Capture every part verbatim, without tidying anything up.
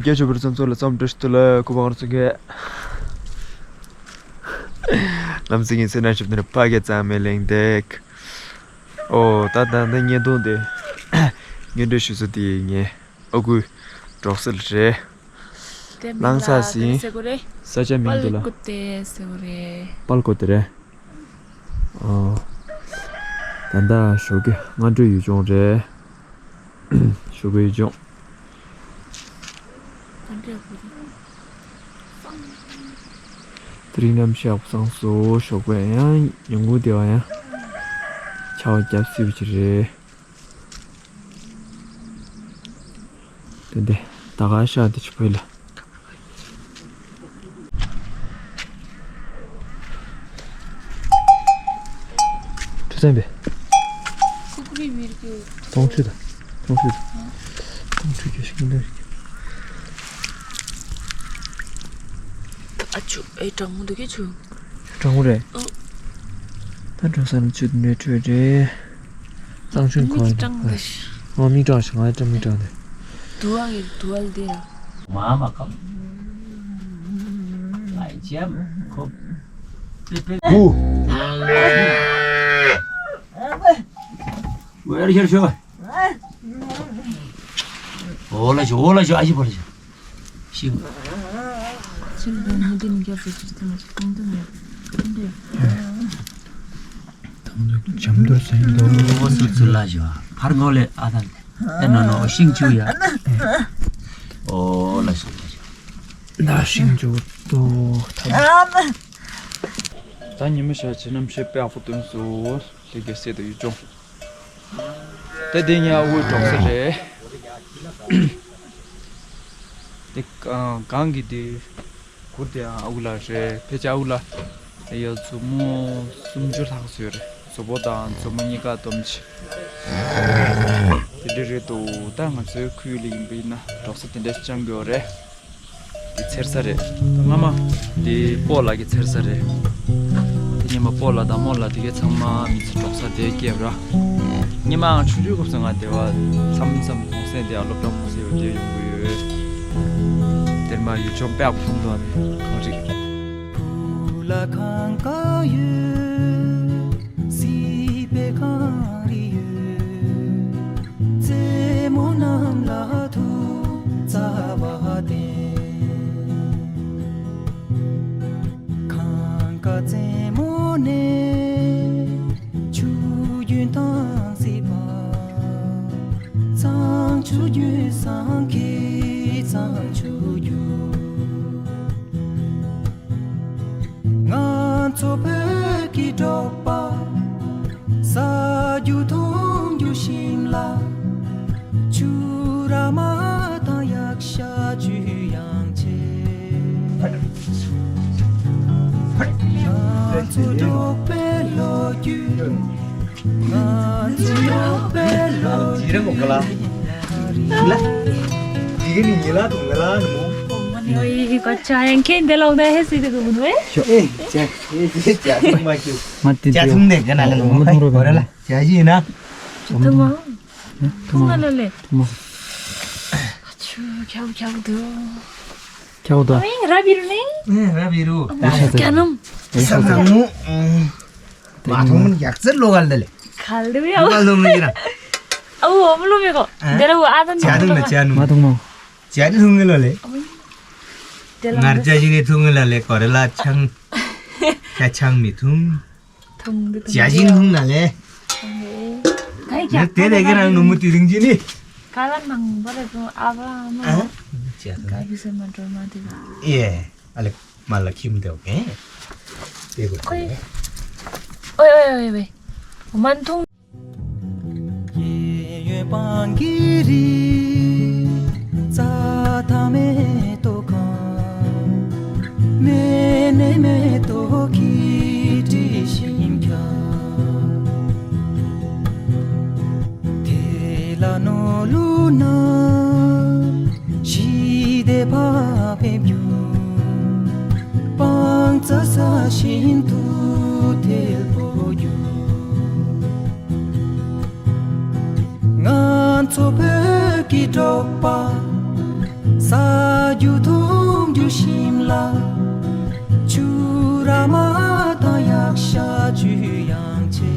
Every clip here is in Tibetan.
སྐད་ཆོ་བར་ཚོམ་ཚོ་ལ་ཚོམ་འདྲི་ཞུ་ལ་ཁུ་བང་རུ་ཚུགས་གས། ལམ་སེང་ཡིན་སེ་ན་ཞིབ་ནར་ཕ་གེ་ཙང་མེ་ལེང་འདེག། ཨོ་ད་ད་ད་ཉེ་དོན་དེ་ཉེ་འདྲི་ཞུ་ཚོ་དེ་ངས་ཨོ་གུ་གྲོགས་སེལ་རེད། དེ་མིང་ལ་ལ་ས་སི་དེ་ཟེར་གོ་རེད། ས་ཆ་མིང་དེ་ལ། པལ་ཀུ་ཏེ་ཟེར་གོ་རེད། པལ་ཀུ་ཏེ་རེད། ཨོ། ད་ལྟ་ཞོགས་ཀས་སྔ་དྲོའི་ཡུལ་ལྗོངས་རེད། ཞོགས་པའི་ཡུལ་ལྗོངས། སྔ་དྲོའི་ཡུལ་ལྗོངས། དེ་རིང་གནམ་གཤིས་ཡག་པོ་སངས་སོ། ཞོགས་པ་ཡང་ཉིན་གུང་དེ་བ་ཡང་ཆར་པ་བརྒྱབ་སྲིད་པ་ཅིག་རེད། དེ་འདི་ད་ག་ཤ་དེ་ཆུ་ཕུད་ལ། ཁྲུ་ཚན་པས། ཀུ་ཀུ་རི་མིར་གྱི། ཐོང་ཆུ་དང་། ཐོང་ཆུ་དང་། ཐོང་ཆུ་གྱི་ཤིང་འདི་རེད། ཨ་ཆུ་ཨེ་གྲང་མོ་འདུག་གི་ཆུ། གྲང་མོ་རེད། ཨོ། ད་འགྲོ་ས་ནས་ཆུ་འདི་འདྲའི་འཕྲོས་རེད། གཙང་ཆུ་མིག་གང་གྲང་འདི། ཨོ་མིག་གྲང་ཞིག་ང་ཡང་མིག་གྲང་འདི། དུ་བ་གི་དུ་བ་འདི་ཡ། མ་མ་ཁམ། ལའི་ཅམ་ཁོ། པེ་པེ། ཧུ། ཝེར་ཤར་ཤོ། ཨོ་ལ་ཤོ་ཨོ་ལ་ཤོ་ཨ་ཤི་པ་ལ་ཤོ། ཤིང་། ཤིང་དང་མི་དེ་ནི་རྒྱབ་སུ་ཅིག་ཐེངས་ཤིག་གཏོང་དུ་མེད། ཏང་ཙུའུ་འཇམ་དུ་ཟིན་འདུག། ཨོ་སུ་ཙུ་ལ་ཞོ། ཕར་ངོ་ལེ་ཨ་ཐང་། ཨེ་ནོ་ནོ་ཤིང་ཅུ་ཡ། ཨོ་ལ་ཤིང་ཅུ། ན་ཤིང་ཅུ་ཏོ་ཐ། ད་ཉི་མ་ཤར་ཆེ་གནམ་གཤིས་དཔེ་ཡག་པོ་སྟོན་སོང་། ལྷན་རྒྱས་སེ་དུ་ཡུལ་ལྗོངས། ད་དེ་ངའི་ཨ་ཁུའི་གྲོགས་ས་རེད། དེ་གང་གི་དེ་གུར་དེ་ཨ་ཁུ་ལ་རེད། ཕལ་ཆེར་ཨ་ཁུ་ལ་དེ་ཡ་མཛུབ་མོ་སུམ་ཅུ་ལྷག་ཙམ་ཡོད་རེད། མཛུབ་པོ་དང་མཛུབ་མོ་གཉིས་ཀ་སྡོམ་ཆེ། དེ་འདྲ་རེད་འདུག། ད་ང་ཚོའི་ཁུལ་ལ་ཡིན་པ་ཡིན་ན་གྲོགས་ས་དེ་འདྲ་ཅང་ཡོད་རེད། དེ་འཚེར་ས་རེད། སྔ་མ་དེ་སྤོ་ལགས་ཀྱི་འཚེར་ས་རེད། དེ་སྔ་མ་སྤོ་ལགས་དང་རྨོ་ལགས་དེ་གའི་ཚང་མ་མི་ཚེ་འགྲོ་ས་དེ་སྐྱེས་ར། སྔ་མ་ང་ཆུང་ཆུང་སྐབས་སུ་ང་དེ་བ་མཚམས་མཚམས་གུང་སེང་དེ་ཡང་སློབ་གྲྭ་གུང་སེང་བ་དེ་ཡོང་གི་ཡོད། དེར་མ་ཡུལ་ལྗོངས་དཔེ་ཡག་པོ་མཐོང་འདུག་ཨ་ནི་གངས་རི། བུ་ལ་གངས་དཀར་ཡོད། སྲིད་པའི་གངས་རི་ཡོད། རྩེ་མོ་གནམ་ལ་ཐུག་རྩ་བ་བརྟན། གངས་དཀར་རྩེ་མོ་ནས་ཆུ་རྒྱུན་དྭངས་སྲིད་པ། གཙང་ཆུ་རྒྱུན་བཟང་གི་གཙང་ཆུ་རྒྱུན། ང་ཚོ་བོད་ཀྱི་འབྲོག་པ། ཟ་རྒྱུ་འཐུང་རྒྱུ་ཞིམ་ལ། ཆུ་ར་མ་དང་གཡག་ཤ་བཅུད་ཡང་ཆེ། ང་ཚོ་འབྲོག་པའི་ལོ་རྒྱུས། ང་ཚོ་འབྲོག་པའི་ལོ་རྒྱུས། ལ། དེ་ག་ནི་ཉི་ལ་དང་ང་ལ་ནི་མོ། ཨོ་མ་ནི་ཨོ་ཡི་ག་ཅ་ཡང་ཁེན་དེ་ལོག་ད་ཧེ་སི་དེ་ག་མུན་ཝེ། ཤོ་ཨེ་ཅ་ཨེ་ཅ་ཅ་ཐུང་མ་ཁྱུ། ང་དེ་ཅ་ཐུང་ནས་ག་ན་ལ་ནི་མོ་ཧེ་གོ་ར་ལ་ཅ་ཞི་ན། ཐུང་མ། ཐུང་མ་ལ་ལེ། ཐུང་མ། ཨ་ཆུ་ཁྱབ་ཁྱབ་དུ། ཁྱབ་དུ། ཨ་མིང་ར་བི་རུ་ནི། ཨེ་ར་བི་རུ། ཨ་མ་ཁྱ་ནམ། ས་ནང་མོ། མ་ཐུང་མོ་ཡག་ཙེ་ལོ་ག་ལ་ལེ། ག་ལ་ཡ། ལོ་ག་ལ་མི་ར། ཨ་བུ་ཨ་མ་ལོ་མེ་གོ། ཨ། དེ་ར་བུ་ཨ་དང་ཅ་ཐུང་ལ་ཅ་ནུ། མ་ཐུང་མོ། ཅ་ནི་ཐུང་ངི་ལོ་ལེ། ཨ་མ། དེ་ལ་ངར་ཅ་ཞིག་གི་ཐུང་ངི་ལ་ལེ་གོ་རེ་ལ་ཆང་། ཅ་ཆང་མི་ཐུང་། ཐུང་གི་ཐུང་། ཅ་ཞིག་ཐུང་ལ་ལེ། ཐུང་གི། ག་ཡི་ཀྱ་དེ་དེ་གི་རང་ནུ་མུ་ཏི་རིང་ཅི་ནི། ག་ལ་ནང་བ་རེ་ཐུང་ཨ་བ་མ། ཨ། ཅ་ཐུང་། ག་གི་སེ་མ་འགྲོ་མ་དེ་ག། ཡེ། ཨ་ལེ། མ་ལ་ཁྱིམ་དེ་ཨོ་ཀེ། དེ་གོ་ཁོ་ལེ། ཨོའི་ཨོའི་ཨོའི་ཨོའི། མ་ཐུང་། གཡས་གཡོན་སྤང་གི་རི། རྩྭ་ཐང་མེ་ཏོག་གང་། མེ་ནས་མེ་ཏོག་གི་དྲི་ཞིམ་ཁྱབ། དེ་ལ་ནོར་ལུག་ན། ཞི་བདེ་བག་ཕེབས་རྒྱུ། སྤང་རྩྭ་ཟ་བཞིན་དུ་ཐལ་པོ་རྒྱུ། ང་ཚོ་བོད་ཀྱི་འབྲོག་པ། ཟ་ རྒྱུ་དུང་རྒྱུ་ཞིམ་ལ། ཆུ་ར་མ་དང་ཡག་ཤ་ཆུ་ཡང་ཆེ།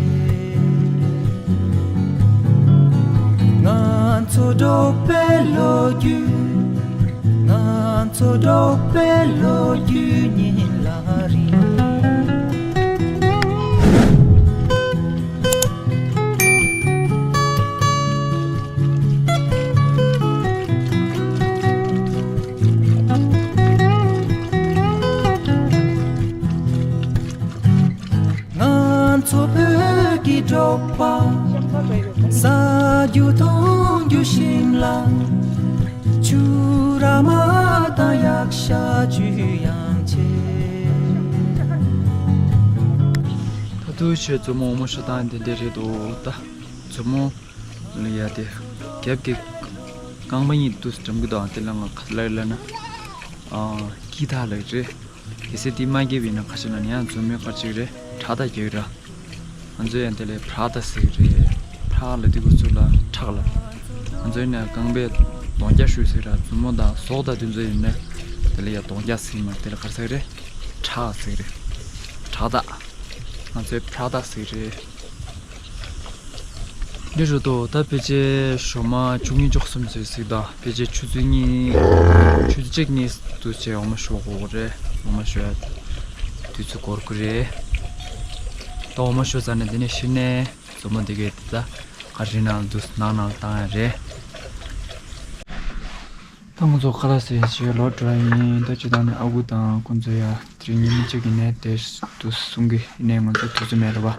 ང་ཚོ་འབྲོག་པའི་ལོ་རྒྱུས། ང་ཚོ་འབྲོག་པའི་ལོ་རྒྱུས་ཉིན་ལ་རིང་། ང་ཚོ་བོད་ཀྱི་འབྲོག་པ། ཟ་རྒྱུ་འཐུང་རྒྱུ་ཞིམ་ལ། ཆུ་ར་མ་དང་ཡག་ཤ་ཆུ་ཡང་ཆེ། ད་དུང་ཆོས་མཛོ་མོ་འོ་མ་ཤོ་སྟངས་དེ་འདྲ་རེད་འདུག་ད་མཛོ་མོ་ལ་ཡ་དེ་རྒྱབ་ཀྱི་རྐང་པ་གཉིས་དུས་འགྲམ་གྱི་དང་དེ་ལ་ང་ག་ལེར་ལབ་ན། ཨ། ཀི་ཐག་ལབ་རེད། གལ་སྲིད་དེ་མ་རྒྱབ་ཡིན་ན་ཁ་ཤས་ལ་ནི་ཡང་མཛོ་མོའི་སྐར་ཅིག་རེད་བྲག་ཐག་རྒྱག་ར། ང་ཚོ་ཡང་དེ་ལས་བྲག་ཐག་ཟེར་གི་རེད། བྲག་ལ་དེ་གོ་ཚུར་ལ་ཁྲག་ལ། ང་ཚོ་ཡིན་ན་རྐང་པས་གདོང་རྒྱག་ཞུ་ཟེར་ར་མཛོ་མོ་དང་ཟོག་དང་དེ་ཚོ་ཡིན་ན། དེ་ལ་ཡང་གདོང་རྒྱག་ཟེར་མ་དེ་ལ་ག་རེ་ཟེར་གི་རེད། བྲག་ཟེར་གི་རེད། བྲག་ཐག་ང་ཚོའི་བྲག་ཐག་ཟེར་གི་རེད། འདི་རུ་ཏོ་ད་ཕལ་ཆེར་ཞོགས་མ་བཅུ་གཉིས་བཅུ་གསུམ་ཚོད་ཟིག་དང་ཕལ་ཆེར་ཆུ་ཚོད་གཉིས། ཆུ་ཚོད་གཅིག་གཉིས་དུས་ཆེ་འོ་མ་ཤོ་དགོས་རེད། འོ་མ་ཤོ་ཡ་དུས་ཚོད་འགོར་གི་རེད། ད་འོ་མ་ཤོ་ཚར་ནས་དེ་ནས་ཕྱིར་ནས་མཛོ་མོ་དེ་གས་དེ་ད་ག་རི་ནང་དུ་ནང་ནང་བཏང་ཡ་རེད། ད་ང་ཚོ་ཁ་ལག་ཟས་བྱས་ལོག་འགྲོ་ཡ་ཡིན། ད་སྤྱིར་བཏང་ནས་ཨ་ཁུ་དང་ཁོང་ཚོ་ཡ་དེ་རིང་ཉིན་མོ་གཅིག་གི་ནས་དེ་དུ་གསུང་གི་ཡིན་ནས་ང་ཚོ་དུས་ཚོད་མེད་རེད་བ།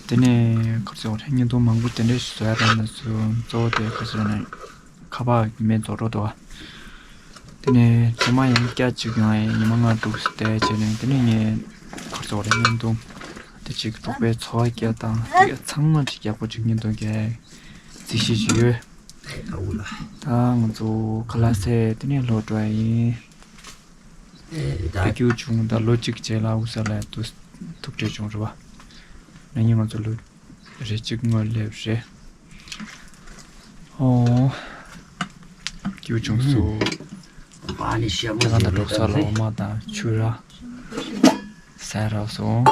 དེ་ནས་ཁ་ཚོ་རེ་བརྙན་ཐུང་མང་པོ་དེ་འདྲས་ཞིག་བཟོ་ཡ་རག་ན་སུ་གཙོ་བོ་དེ་ཁ་ཚོ་ནས་ཁ་པར་མེད་རྫོགས་འགྲོ་འདུག་བ། དེ་ནས་ཚང་མ་ཡང་སྐྱ་གཅིག་ཡོང་ཡ་ཉི་མ་ལྔ་དྲུག་བསྡད་བྱས་ནས་དེ་ནས་ངས་ཁ་ཚོ་རེ་བརྙན་ཐུང་དེ་གཅིག་འབྲོག་པའི་འཚོ་བ་སྐྱེལ་སྟངས་དེ་ཚང་མ་གཅིག་ཡག་པོ་གཅིག་བརྙན་ཐུང་གས་རྩིས་གཞི་ཞིག་ཡོད། ཨ་འུ་ལ། ད་ང་ཚོ་ཁ་ལག་ཟས་དེ་ནས་ལོག་འགྲོ་ཡ་ཡིན། ཨེ་ད། དེ་རྒྱུ་བྱུང་ད་ལོ་གཅིག་རྗེས་ལ་ཨ་འུ་ས་ལ་དུ་ཐུག་འཕྲད་བྱུང་རེད་བ། ན་ནིང་ང་ཚོ་ལོ་རེ་གཅིག་སྔོན་སླེབས་རེད། ཨོ། རྒྱུ་བྱུང་སོ། ཨ་ནི་ཤ་མོ་ད་ག་ད་ཞིག་འབྲོག་ས་ལ་འོ་མ་དང་ཆུ་ར། ཟས་རག་སོང་།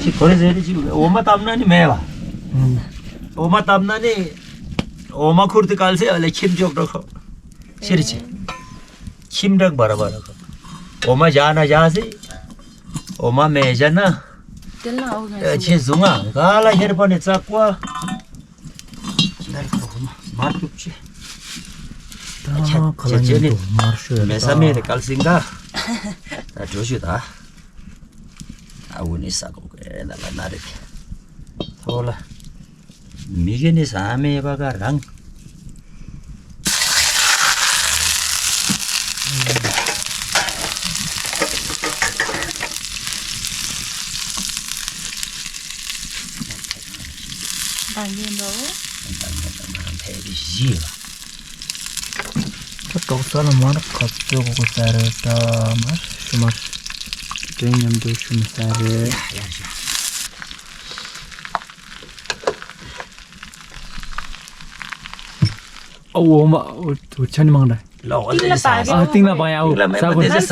ཅི་གོ་རེ་ཟེར་ཏེ་ཅི་འོ་མ་བཏབ་ན་ནི་མེད་བ། ཨུམ། འོ་མ་བཏབ་ན་ནི། འོ་མ་ཁུར་དུ་བཀལ་སའི་ཨ་ལས་ཁྱིམ་འཇོག་འགྲོ་ཁོ། ཤེས་རེ་ཆེ། ཁྱིམ་བྲག་འབར་འབར་ཁོ། འོ་མ་བཞག་ན་བཞག་སི། འོ་མ་མེད་བཞག་ན། དེ་ལ་འོ་ཨ་ཆེ་བཟུང་ང་ག་ལ་ཧེར་པ་ནི་ཙག་པ། ནར་ཁོ་མ་མར་ཐུབ་ཆེ། ད་ཁ་ལ་ཉིན་དུ་མར་ཤོད་མེ་ས་མེ་རེ་བཀལ་སིང་ག་ད་འགྲོ་ཞུ་ད། ཨ་འུ་ནི་ས་གོ་གེ་ལ་ལ་ན་རེ་གེ་ཐོ་ལ། མི་གེ་ནི་ས་མེ་བ་ག་རང་། ད་འདྲ་བོ། ད་འདྲ་བོ་ང་རང་ཕལ་ཆེར་བཞི་ཡོད། ད་ཏོག་ཙམ་ལ་མར་ཁ་སྤྲོད་དགོས་ས་རེད་ད་མར་ཤུ་མར། དེ་མཉམ་དུ་ཤུ་མི་ས་རེད། ཡ་ཡ་ཤ། ཨ་འོ་མ་འོ་ཆ་ནི་མང་ད། ལ་འོ་ལེ་ས། ཨ་ཏིང་ལ་པ་ཡ་འོ། ས་གོ་ས་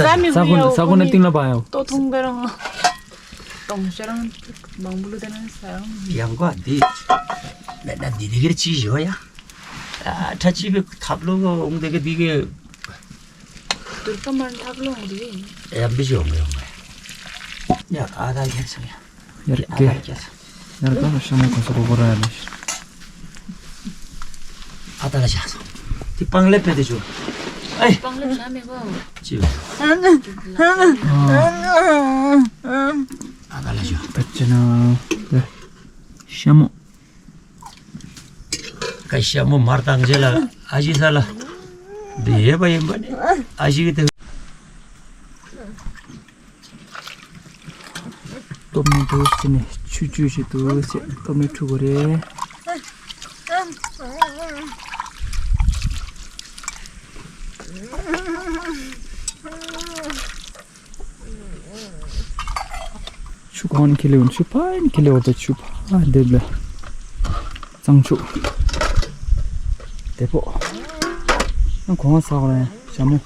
གོ་ས་གོ་ན་ཏིང་ལ་པ་ཡ་འོ། ཏོ་ཐུང་པེ་རང་། ཏོང་ཤ་རང་མང་པོ་ལོ་དེ་ན་ས་རང་། ཡང་གོ་འདི་མེད་ན་འདི་དེ་གེར་ཅི་ཞོ་ཡ། ཨ་ཁྲ་ཅི་བེ་ཐབ་ལོ་འོང་དེ་གེ་འདི་གེ། དུར་ཀ་མར་ཐབ་ལོ་འོང་དེ་གེ། ཡ་འབི་ཞོ་འོང་གེ་འོང་གེ། ཡ་ཨ་ད་ཡ་ས་ཡ། ཡར་ཨ་ད་ཡ་ས། ཡར་ཀ་ལ་ཤ་མོ་ག་ས་གོ་གོ་ར་ཡ་ལེ། ཨ་ད་ལ་ཤ་སོ། དེ་པང་ལེབ་པེ་དེ་ཆུ། ཨེ། པང་ལེབ་ཤ་མེ་གོ། ཅི་བེ། ཨ་ད་ལ་ཤ། ད་ཅི་ན། ཤ་མོ། ཀ་ཤ་མོ་མར་བཏང་རྗེས་ལ་ཨ་ཞི་ས་ལ། འདི་ཡོད་པ་ཡིན་པ་ནི་ཨ་ཞི་གི་དེ། སྟོབས་མི་འདུག་ཟེར་ནས་ཆུ་བཅུས་ཤིག་འདུག་ཟེར་སྟོབས་མི་འཁྲུ་དགོས་རེད། ཆུ་གང་ནས་ཁྱེར་ལེ་ཡོང་ཆུ་ཕར་ནས་ཁྱེར་ལེ་ཡོང་ད་ཆུ་ཕར་འདེབས་ལེ། གཙང་ཆུ། དེ་པོ། ཨ་གོང་ས་གོ་རེད་ཞྭ་མོ།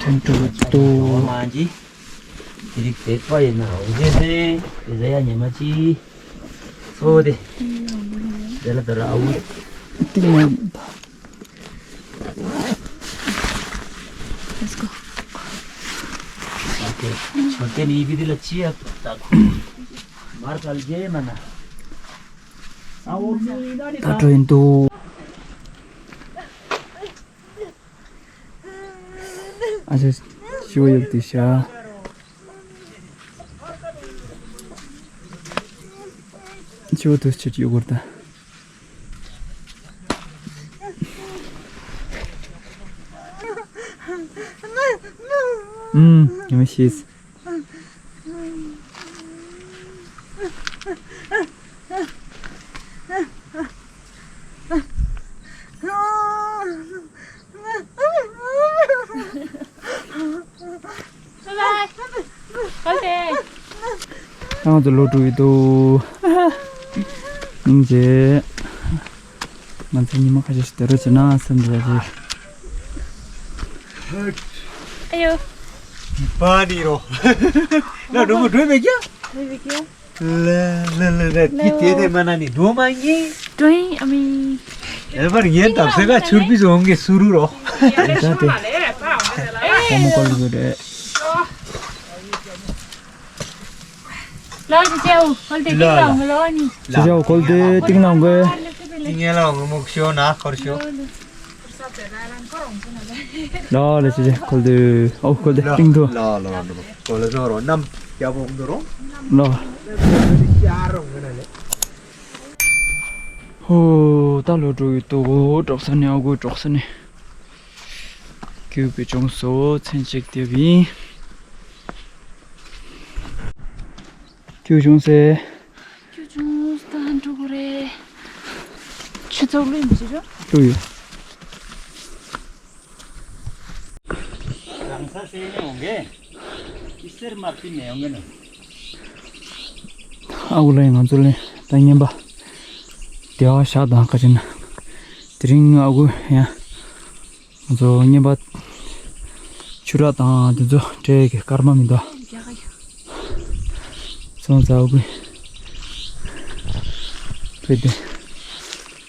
ཐོན་འགྲོ་གི་འདུག་མ་གྱིས། དེ་རིགས་དེ་པ་ཡིན་ན་འོ་ཟེ་ཟེ། དེ་ཟེ་ཡ་ཉི་མ་ཅི། སོ་དེ། དེ་ལ་དེ་ར་ཨ་འུ། ཏིང་ལ། Let's go. ཆོ་དེ་ནི་བི་དེ་ལ་ཅི་ཡ་ད་ཁུ། མར་གལ་རྒྱལ་མ་ན། ད་འགྲོ་ཡིན་འདུག་ཨ་ཅེ། ཤི་བ་ཡོད་དེ་ཤ། ཤི་བ་དུ་ཆེ་ཡོད་གོར་ད། ཨུམ། ཡང་ཤི། ང་ཚོ་ལོ་དྲུག་ཡོད་དོ། སྙིང་རྗེ། ང་ཚོ་ཉི་མ་ཁ་ཤས་ཤིག་བསྡད་རོགས་བྱེད་ན་བསམ་འདུག་ཅེས། ཨ་ཡོ། པ་ནི་རོ། ལ་འགྲོ་མོ་འགྲོ་མེད་ཀྱང་། འགྲོ་མེད་ཀྱང་། ལ་ལ་ལ་ལ་ཏི་ཏེ་ཏེ་མ་ན་ནི་འགྲོ་མ་ངེས། འགྲོ་ཡིན་ཨ་མི། ཨེ་བར་ངན་དམ་སེ་ག་ཆུར་པི་ཟོང་གི་སུ་རུ་རོ། ད་དེ། ཁོ་མོ་ཀོལ་དགོས་རེད། ལོ་ཅི་ཅའོ་ཀོལ་ཏེ་ཏིང་ལའོ་ལོ་ནི། ཅི་ཅའོ་ཀོལ་ཏེ་ཏིང་ལའོ་གོ། ཏིང་ངེ་ལའོ་ངོ་མུག་ཤོ་ན་ཁོར་ཤོ། ལོ་ལེ་ཅི་ཅའོ་ཀོལ་ཏེ་ཨོ་ཀོལ་ཏེ་ཏིང་དུ། ལོ་ལོ་ལོ་ཀོལ་ཏེ་རོ་ནམ་ཡ་བོ་འདུ་རོ། ལོ། ཧོ། ད་ལོ་འགྲོ་ཡོད་དོ། གྲོགས་ས་ནས་ཨ་གོ་གྲོགས་ས་ནས། ཀྱུ་པའི་ཅུང་སོ་མཚན་གཅིག་དེ་བིན། ཀྱུ་ཅུང་སེ། ཀྱུ་ཅུང་སྟན་འགྲོ་གི་རེད། ཆུ་ཚོགས་ལུས་མི་བྱེད་ཀྱོ། ཀྱུ་ཡོད། རང་ས་སེ་ནས་འོང་གེ། ཨི་སེར་མ་པི་ནས་འོང་གེ་ནོ། ཨ་གོ་ལ་ང་ཚོ་ལ་ད་ངན་པ། དེ་བ་ཤ་དང་ཁ་ཅན། དེ་རིང་ཨ་གོ་ཡང་། ང་ཚོ་བརྙན་པ་ཆུ་རགས་དང་དེ་ཚོ་འདྲེས་ཀྱི་སྐར་མ་མི་འདུག་སོང་ཙང་ཀུན་བུད་དེ་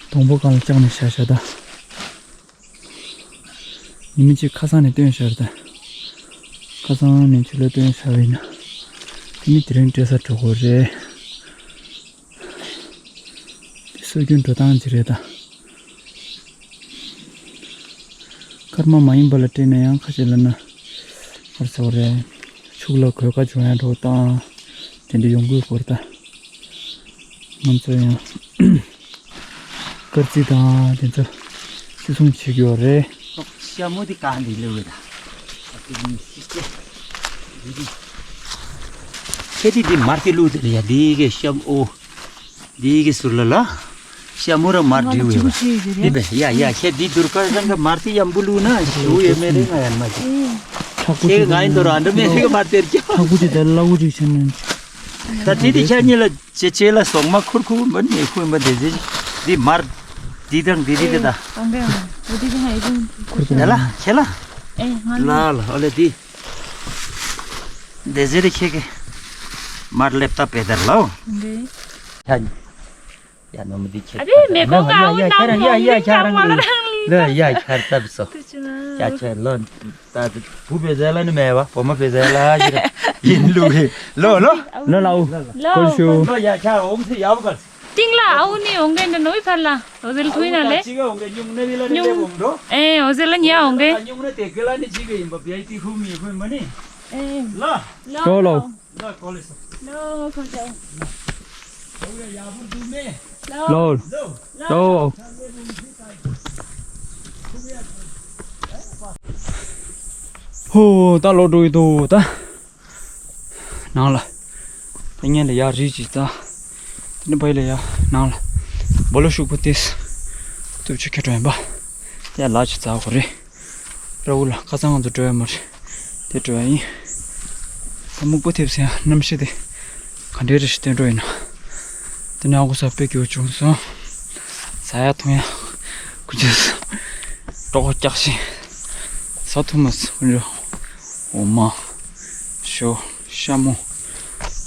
སྡོང་པོ་གང་ལ་བཅག་ནས་བཞག་བཞག་ད། ཉི་མ་གཅིག་ཁ་སང་ནས་བཏོན་བཞག་རེད་ད། ཁ་སང་ནས་ཆུ་ལ་བཏོན་བཞག་པ་ཡིན་ན། དེ་ནི་དེ་རིང་འདྲེས་ས་འགྲོ་དགོས་རེད། དེ་སྲོལ་རྒྱུན་འགྲོ་སྟངས་ཅིག་རེད་ད། སྐར་མ་མ་ཡིན་པ་ལ་སྤྲད་ན་ཡང་ཁ་ཤས་ལ་ན། ཧར་ཚོགས་རེད། ཕྱུགས་ལ་གོད་ཁ་བྱུང་ཡང་འགྲོ་སྟངས་དེ་འདྲ་ཡོང་གི་ཡོད་སྐོར་ད། ང་ཚོ་ཡང་། སྐར་རྩིས་དང་དེ་ཚོ་བརྩི་སྲུང་བྱེད་ཀྱི་ཡོད་རེད། ཤ་མོ་དེ་གང་འདི་ལེ་བས་ད། ཁྱེད་དེ་འདི་མར་དེ་བླུགས་དེ་ལ་ཡ་འདི་གི་ཤ་མོ། འདི་གི་ཟུར་ལ་ལ། ཤ་མོ་ར་མར་འདྲི་བས་པ། འདི་བས་ཡ་ཡ་ཁྱེད་འདི་དུར་ཁ་སང་གི་མར་དེ་ཡ་འབུ་བླུགས་ན་ཞུ་ཡོད་མེད་རེད་ང་ཡང་མ་ཤེས། ཁྱེད་ང་ཡིན་དུ་ར་འདྲ་མེད་རེད་མར་དེར་ཀྱང་། ཁ་ཁུ་ཅི་དེ་ལ་ལ་ཁུ་ཅི་ཤ་ནན། ད་དེ་དེ་ཤ་ཉེ་ལ། ཅེ་ཅེ་ལ་སོག་མ་ཁུར་ཁུར་མ་ནེ་ཁུར་མ་དེ་ཟེར། འདི་མར། འདི་དང་འདི་རིགས་དེ་ད། ཨང་གེ་ཨང་གེ་འདི་རིགས་ཧ་ཡི་ཁུར་ཁུར་ཡ་ལ་ཁྱེད་ལ། ཨེ་ང་ལ་ལ་ཨོ་ལེ་འདི། དེ་ཟེར་རེ་ཁྱེད་ཀྱི། མར་ལེབ་ཏ་པེ་དར་ལ་ཨོ། ཨང་གེ་ཡ། ཡ་ནོ་མི་འདི་ཁྱེད་ཨ་རེ་མེ་ཀོ་ང་ཡ་ཡ་ཁྱེད་རང་ཡ་ཡ་ཁྱེད་རང་ལ་ཡ་ཁྱེད་ལྟ་བུ་སོ། ཡ་ཁྱེད་ལོ། ད་བུ་བེ་ཟེ་ལ་ནི་མེད་བ་བུ་མོ་བེ་ཟེ་ལ་ཡིན་ལུགས་ལོ་ལོ། ལོ་ལ་ཨུ། ལོ། ཀོལ་ཤུ། ལོ་ཡ་ཁྱ་འོང་ཚེ་ཡ་བུ་གར། ཏིང་ལ་ཨའུ་ནི་འོང་གན་ནོ་ཨི་ཕར་ལ། འོ་ཟེ་ལ་ཐུའི་ན་ལེ། ཅི་ག་འོང་གན་ཉུང་ནེ་བི་ལ་ནི་ལེ་འོང་འགྲོ། ཨེ་འོ་ཟེ་ལ་ཉ་འོང་གན། ཉུང་ནེ་དེ་ཀི་ལ་ནི་ཅི་ག་ཡིན་པ་བི་ཨའི་ཏི་ཧུ་མི་ཧུ་མ་ནི། ཨེ། ལ། ལོ་ལོ། ལོ་ཀོལ་ཤུ། ལོ་ཀོལ་ཤུ། ལོ། ལོ། ཧོ། ད་ལོ་འགྲོ་ཡི་འདུག་ད། ནང་ལ། ཕ་ཉན་ལ་ཡ་རི་ཅིག་ཙ། དེ་ནི་བའི་ལ་ཡ་ནང་ལ། སྦོ་ལོ་ཤུག་པོ་ཏིས། ཐུབ་ཆུ་ཁྱེར་འགྲོ་ཡིན་པ། ཡ་ལ་ཅིག་ཙ་གོ་རེད། ར་བུ་ལ་ཁ་སང་ང་ཚོ་འགྲོ་ཡ་མ་རེད། དེ་འགྲོ་ཡ་ཡིན། ད་སྨུག་པོ་ཐེབས་ཟེར་ཡ་གནམ་གཤིས་དེ། ག་འདྲའི་རེ་ཞིག་བསྟན་འགྲོ་ཡིན་ན། དེ་ནས་ཨ་ཁུ་ས་དཔེ་སྐྱིད་པོ་བྱུང་སོང་། ཟ་ཡ་འཐུང་ཡ། ཁུ་ཆུ། ཀྲོག་ཀྲོག་སྐྱག་ཤིང་། ཟ་ཐུབ་མ་སོང་ཁུ་ཆུ། འོ་མ། ཞོ། ཤ་མོ།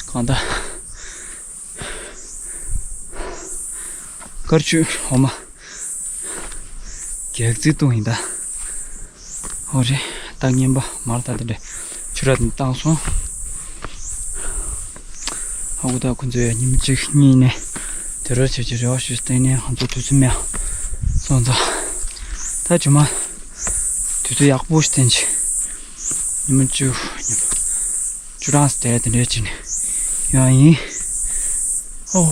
གང་ལྟར། དཀར་ཆུ། འོ་མ། གེགས་རྩིས་གཏོང་ཡིན་ད། ཨོ་རེད། ད་ངན་པ་མར་ད་དེ་འདྲ་ཆུ་ར་དེ་བཏང་སོང་། ཨ་ཁུ་ད་ཁོ་ཚོས་ཉིན་མོ་གཅིག་གཉིས་ནས་དེ་རོ་བྱེད་ཀྱི་རེ་བ་ཞུས་བསྟན་ནས་ང་ཚོ་དུས་ཚོད་མེད་སོང་ཙང་། ད་ཇོ་མ་དུས་ཚོད་ཡག་པོ་ཞིག་བསྟན་ཅིག་ཉིན་མོ་བཅུ། ཉིན་མོ་བཅུ་གྲངས་དེ་དེ་འདྲའི་ཅིག་ནས་ཡོང་ཡིན། ཨོ།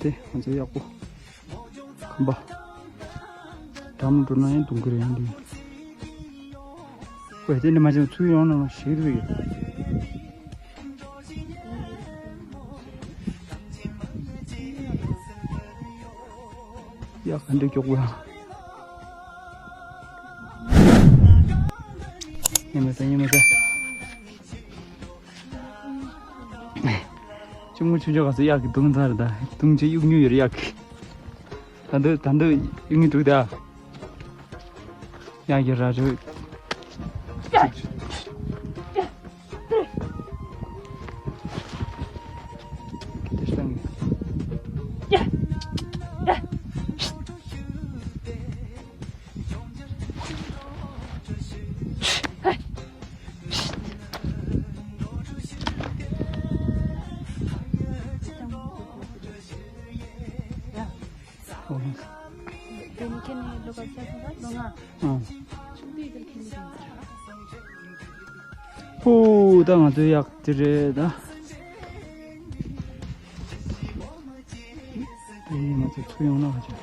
དེ་ང་ཚོ་ཡག་པོ། ཁམས་པ། འགྲམ་འགྲོ་ན་ཡང་གདོང་གི་རེད་ཡང་འདི། ཝེ་དེ་ནི་མ་བྱུང་ཚུར་ཡོང་ན་ཞིག་རེད། ཡག་ག་འདྲ་མགྱོགས་པོ་ཡང་། ཉི་མ་ས་ཉི་མ་ས། གཅུང་མོ་ཆུང་ཆུང་ག་ཚོད་གཡག་གི་དུང་ཚར་ད། དུང་ཆེ་གཡུག་ཉུལ་ཡོད་རེད་གཡག་གི། ད་འདོད་ད་འདོད་གཡུག་ཉུལ་འདུག་ད། གཡག་གི་ར་ཅོ། དེ་སྟངས། ཨོ། ཨོ། ཕུ། ད་ང་ཚོའི་གཡག་དེ་རེད་ད། དེ་ནས་ང་ཚོ་ཚུར་ཡོང་ན་ཧ་ཅང་།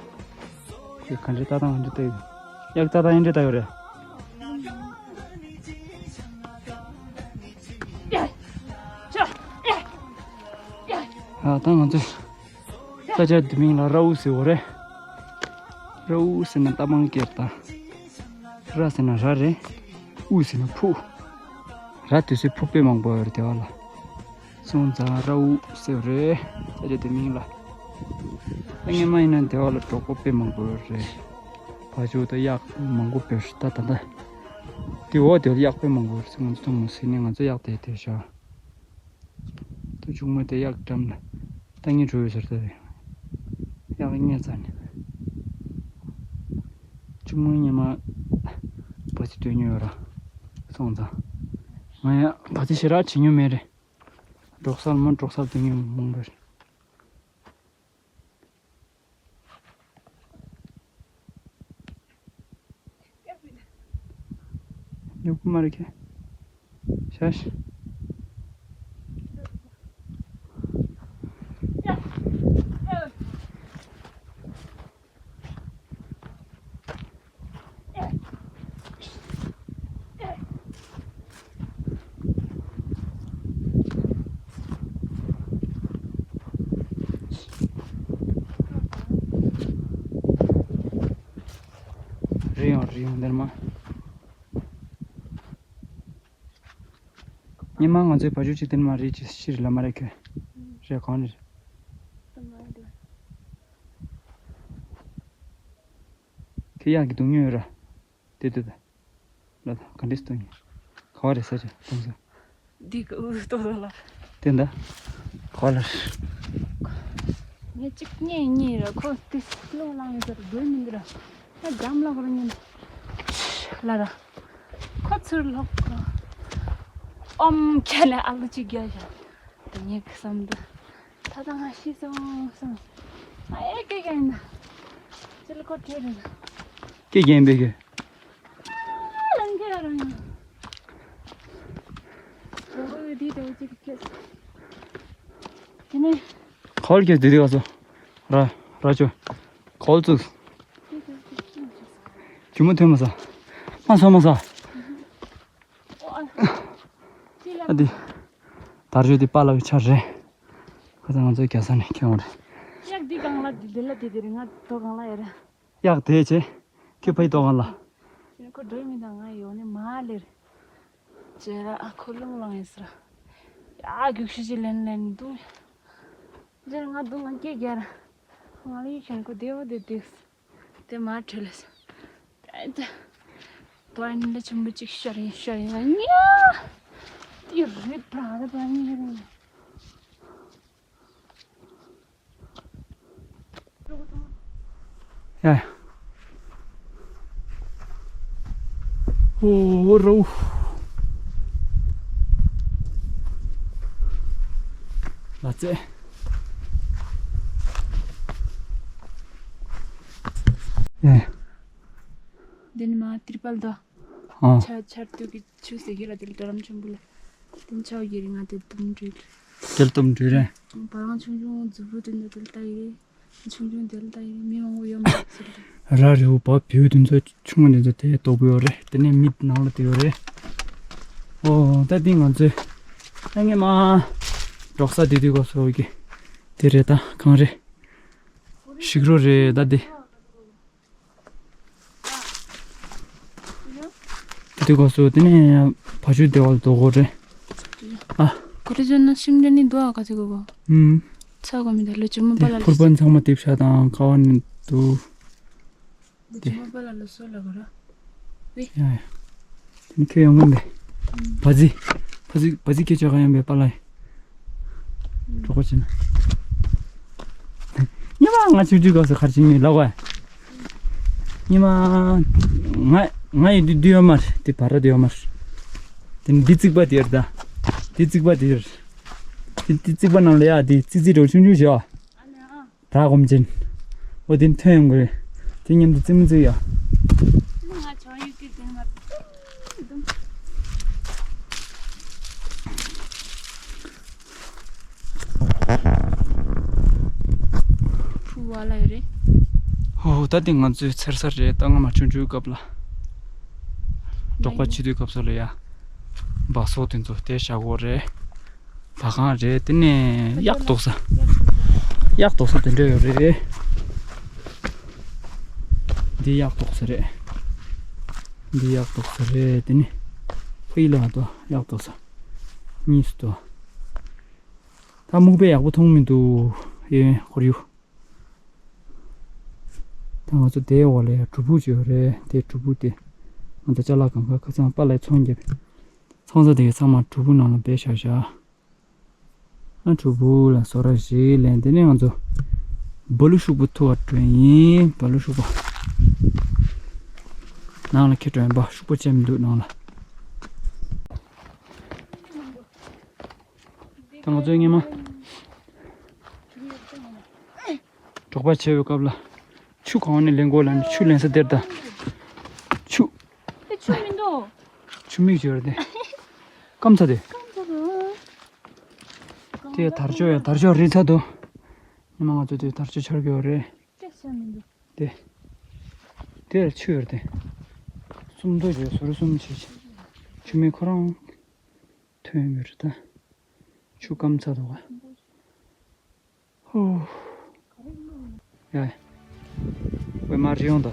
ཁོས་ག་འདྲའི་ལྟ་སྟངས་ག་འདྲ་ལྟ་ཡོད། གཡག་ལྟ་སྟངས་ཡིན་འདྲ་ལྟ་ཡོད་རེད། ཨ། ད་ང་ཚོས་ས་ཆ་འདི་མིང་ལ་ར་ཨུ་ཟེར་བ་རེད། ར་ཨུ་ཟེར་ན་རྟ་མང་སྐད་དང་། ར་ཟེར་ན་ར་རེད། ཨུ་ཟེར་ན་ཕུ། ར་དེ་ཚོའི་ཕུ་དཔེ་མང་པོ་ཡོད་རེད་དེ་བ་ལ། སོང་ཙང་ར་ཨུ་ཟེར་བ་རེད། ས་ཆ་དེ་མིང་ལ། ད་སྔོན་མ་ཡིན་ན་དེ་བ་ལ་གྲོགས་པོ་དཔེ་མང་པོ་ཡོད་རེད། བ་ཕྱུགས་དང་གཡག་མང་པོ་དཔེ་རེད། ད་ད་ལྟ་དེ་འོག་དེ་ལ་གཡག་དཔེ་མང་པོ་ཡོད་རེད། ང་ཚོ་ཚང་མ་ཟིན་ནས་ང་ཚོ་གཡག་དེ་དེར་བཞག་ད་གཅུང་མོ་དེ་གཡག་འགྲམ་ལ་ལྟ་ངན་བྲོ་ཡོད་ཟེར་ད་རེད། གཡག་ཉལ་ཚར་ནས། གཅུང་མོ་སྔོན་མ་བ་ཚི་འདོན་མྱོང་ཡོད་ར། སོང་ཙང་། ང་ཡང་བ་ཚི་ཞེ་དྲག་བྱེད་མྱོང་མེད་རེད། འབྲོག་སར་མོ་འབྲོག་སར་འདོན་མྱོང་མང་པོ་རེད། ཉོབ་ཀི་མ་རེད་ཁྱེད། ཤ་ཤ། འདིར་མ། ཉི་མ་ང་ཚོའི་བ་ཕྱུགས་གཅིག་འདིར་མ་རེད་ཅེས་ཤི་རེད་ལ་མ་རེད་ཁྱོད། རེད་གང་རེད། ཁྱོད་གཡག་གི་སྡུག་ཉོས་ཡོད་ར། དེ་དེ་དེ། ལ་དང་ག་འདྲས་སྟོན་ཡིན། ག་བ་རེད་ས་ཆ་སྟོན་ས། འདི་ག་འུ་ཏོ་ཏོ་ལ། དེ་འདྲ། ག་བ་ལ། ངས་གཅིག་རྙེད་རྙེད་ར་ཁོ་དེ་བློ་ལངས་ཡོད་ཟེར་དགོས་མི་འདུག་ར། ང་འཇམ་ལ་ཁོ་ར་ཉན། ལ་ར། ཁོ་ཚུར་ལོག་གོ། ཨོམ་ཁྱེད་ལས་ཨ་ལུ་གཅིག་རྒྱག་བཞག་དེ་ངས་བསམ་འདུག་ད་ལྟ་ང་ཤི་སོང་སོང་། ཨ་ཨེ་སྐད་རྒྱག་ཡིན་ན། ཅི་ལ་ཁོ་བྲོས་རེད། སྐད་རྒྱག་ཡིན་པས་ཁྱོད། ཨ་ལན་ཁྱེད་རང་ཡང་། གོ་གོ་ཡོད་དེ་དེ་འོ་ཅིག་ཁྱེད། དེ་ནས། ཁོལ་ཁྱེད་དེ་དེ་ག་སོ། ར་ར་ཅོ། ཁོལ་ཚུགས། ཅུ་མོ་ཐོན་མ་ས། མ་སོ་མ་ས། ཨ་དེ། དར་ཆོས་དེ་པཱ་ལགས་ཀྱི་ཆ་རེད། ཁ་སང་ང་ཚོའི་རྒྱལ་ས་ནས་ཁྱོད་རེད། གཡག་འདི་གང་ལ་འདི་འདི་ལ་འདི་འདི་རེད། ང་དོ་གང་ལ་ཡོད་རེད། གཡག་དེ་ཆེ། ཁྱོད་ཕ་ཡི་དོ་གང་ལ། ཁྱོད་ཁོ་འགྲོ་མི་དང་ང་ཡོང་ནས་མ་ལེར། ཇེ་ར་ཨ་ཁོ་རླུང་ལངས་ཡིན་ཟེར། ཡ་རྒྱུག་ཤུ་ཅི་ལེན་ལེན་འདུག་ཇེ་ར་ང་འདུག་ང་སྐད་རྒྱག་ར། ང་ལ་ཡིད་ཆེན་ཁོ་བདེ་བོ་བདེ་བདེ། དེ་མ་བྲོས་ལས་སོ། ད་ད་ད་ཨ་ནི་ལ་ཆུན་པོ་གཅིག་ཤར་ཡིན་ཤར་ཡིན་ལ་ཉ། དེ་རི་བྲག་རི་བྲག་ཉི་ཤར་ཡིན། ཡ། ཨོ་རོ། ལ་ཙེ། ཡ། འདི་ནི་མ་ཏིར་པལ་དོ། ཨ། ཆ་ཆར་དུས་ཀྱི་ཆུ་ཟེར་གི་ལ་དེ་ལ་དྲ་རམ་ཆེན་པོ་ལ། དེ་ཆའོ་གི་རི་ང་དེ་དུམ་འགྲིལ། དེ་ལ་དུམ་འགྲིལ་རེད། བ་རང་ཆུང་ཆུང་རྫུ་བུ་དེ་འདྲ་དེ་ལ་ལྟ་ཡི་རེད། ཆུང་ཆུང་དེ་ལ་ལྟ་ཡི་རེད། མི་མང་པོ་ཡོད་མ་རེད་ཟེར་ཏེ། ར་རི་བོ་བ་བེའུ་དེ་ཚོ་ཆུང་ངུ་དེ་ཚོ་དེ་ལྟོགས་པོ་ཡོད་རེད། དེ་ནས་མི་ནང་ལ་དེ་ཡོད་རེད། ཨོ་ད་དེ་ང་ཚོས་ད་ངས་མ་འབྲོག་ས་དེ་དུས་གོ་སོ་གི་དེ་རེད། ད་གང་རེད། ཤིག་རོ་རེད་ད་དེ། དེ་གོ་སོ་དེ་ནས་བ་ཕྱུགས་དེ་བ་ལ་དོ་གོ་རེད། ཨ། གོ་རེ་ཅོ་ན་ཤིང་འདྲ་ནི་དོ་ཨ་ག་ཚི་གོ་གོ། ཨུམ། ཚ་གོ་མི་ད་ལོ་ཅི་མོ་པ་ལ་ལ། ཕུར་པ་ཚང་མ་དེབ་ཤ་དང་ཀ་བ་ནི་དུ། ལོ་ཅི་མོ་པ་ལ་ལ་སོ་ལ་གོ་ར། ཡ་ཡ། དེ་ནི་ཁྱོད་ཡོང་གི་མེད། བ་ཛི། བ་ཛི་བ་ཛི་ཁྱེད་ཅག་ག་ཡོང་པའི་པཱ་ལགས། གྲོགས་པོ་བྱས་ན། ཉི་མ་ང་ཆུང་ཆུང་སྐབས་སུ་གར་ཕྱིན་ཡོད་ལབ་བས། ཉི་མ། ང་ང་ཡི་འདི་འདི་ཡོད་མ་རེད། འདི་བར་འདི་ཡོད་མ་རེད། དེ་ནི་འདི་རྩིག་པ་དེ་རེད་ད། འདི་རྩིག་པ་དེ་རེད། འདི་འདི་རྩིག་པ་ནང་ལ་ཡ་འདི་ཙི་ཙི་འདྲ་བོ་ཆུང་ཆུང་བྱས་བ། བྲག་སྒོམ་ཆེན། འོ་དེ་ཐོན་ཡོང་གི་རེད། དེ་མཉམ་དུ་རྩེད་མོ་རྩེ་ཡ། ང་ཆང་ཡུ་ཀི་དེ་མ། ཕུ་བ་ལ་ཡོད་རེད། ཧོ་ཧོ། ད་དེ་ང་ཚོའི་ཚེར་ས་རེད། ད་སྔ་མ་ཆུང་ཆུང་སྐབས་ལ། འབྲོག་པ་བྱེད་དུས་སྐབས་སུ་ལ་ཡ། སྦག་སོག་དེ་ཚོ་དེ་བཞག་གོ་རེད། བ་གང་རེད། དེ་ནས་གཡག་ལྟོགས་ས། གཡག་ལྟོགས་ས་དེ་འདྲ་ཡོད་རེད། འདི་གཡག་ལྟོགས་ས་རེད། འདི་གཡག་ལྟོགས་ས་རེད། དེ་ནི་ཕ་ཡི་ལ་དོ་གཡག་ལྟོགས་ས། གཉིས་སུ་དོ། ད་སྨུག་པས་ཡག་པོ་མཐོང་མི་འདུག་ཨེ་ཁོར་ཡུག་ད་ང་ཚོ་དེའི་འོག་ལ་ཡ་སྒྲུབ་ཕུག་ཅིག་ཡོད་རེད། དེ་སྒྲུབ་ཕུག་དེ། ང་ཚོ་ཅ་ལག་གང་ག་ཁ་སང་པཱ་ལགས་ཚོང་རྒྱབ། ཚོང་ས་དེ་གའི་ཚང་མ་སྒྲུབ་ཕུག་ནང་ལ་སྦས་བཞག་བཞག་ཨ་སྒྲུབ་ཕུག་ལ་བཟོ་ར་ཞིག་ལེན། དེ་ནས་ང་ཚོ་སྦ་ལུ་ཤུག་པ་འཐུ་བར་འགྲོ་ཡིན། སྦ་ལུ་ཤུག་པ། ནང་ལ་ཁྱེར་འགྲོ་ཡིན་པ། ཤུག་པ་ཅན་མི་འདུག་ནང་ལ། ད་ང་ཚོའི་སྔས་མ། འབྲོག་པ་བྱེད་པའི་སྐབས་ལ། ཆུ་གང་ནས་ལེན་དགོས་ལབ་ནས་ཆུ་ལེན་ས་དེར་ད། ཆུ། དེ་ཆུ་མི་འདུག་ཆུ་མིག་ཅིག་ཡོད་རེད་དེ། སྐམ་ཚ་དེ། སྐམ་ཚ་དེ། དེ་དར་ལྕོག་ཡ་དར་ལྕོག་རིལ་ཚ་དུ། ཉི་མ་ང་ཚོ་དེ་དར་ལྕོག་འཆར་གི་ཡོད་རེད། སྐད་ཆ་མི་འདུག་དེ། དེར་ཆུ་ཡོད་རེད་དེ། སུམ་མདོ་ཅིག་ཟུར་གསུམ་བྱས་བྱས། ཆུ་མིག་ཁོ་རང་། ཐོན་ཡོང་གི་རེད་ད། ཆུ་སྐམ་ཚར་འདུག་ག་ཧོ། ཡ། ཝེ་མ་རི་ཡོང་ད།